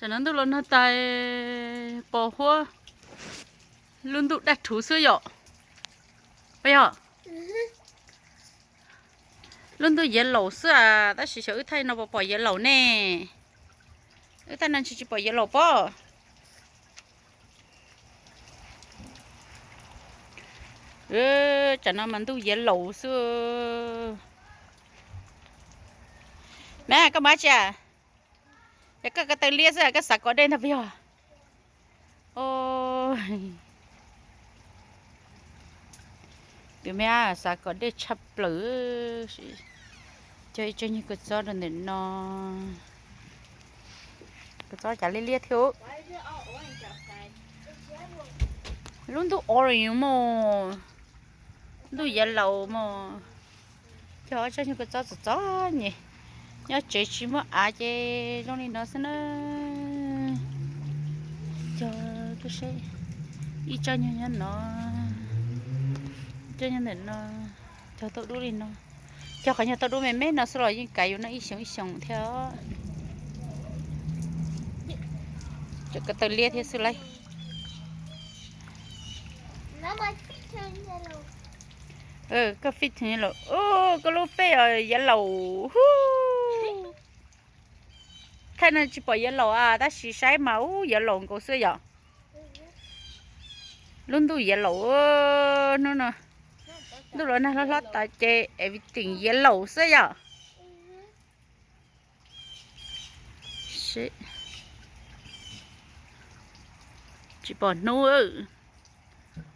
Tam no ntuj los nag tas, pos huab, lub ntuj daj rhuv xwb yom. Puas yog? Lub ntuj yellow xwb as, tab sis xyov wb thaij no puas pom yellow ne. Wb thaij no ntshe tsis pom yellow pob. Tam no mas ntuj yellow xwb. Me, koj mus dab tsi? Yog koj ko taw liab xwb, koj xav kom dej ntag puas yog? Tus me xav kom dej tshaj plaws, cog ib tsob nyuag kua txob rau ntawm no. Kua txob cas liab liab thiab. Lub ntuj orange mos, ntuj yellow mos. Cog ob tsob nyuag kua txob txom txom nyem, nyob tsev tsis muaj av ces zoo li no xwb na. Cog, ib tsob nyuag nyob no, ib tsob nyob ntawm no, cog tau dub li no. Cog qhov nyuag tau dub me me no xwb los yeej kav yus noj ib xyoos ib xyoos thiab. Cov ko taw liab thiab xwb lauj. Koj fij lawm, koj lub fej yellow hu. Thaij no tsis pom yellow as, tab sis saib mas ub yellow nkaus xwb yom. Lub ntuj yellow, hnub no ntuj los nag hlob hlob tas ces everything yellow xwb yom. Tsis pom hnub,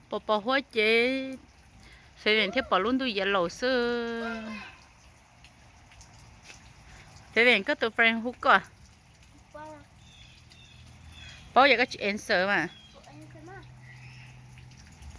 pos pos huab ces Feven thiab pom lub ntuj yellow xwb. Feven, koj tus friend hu koj. Paub yog koj tsis answer mas.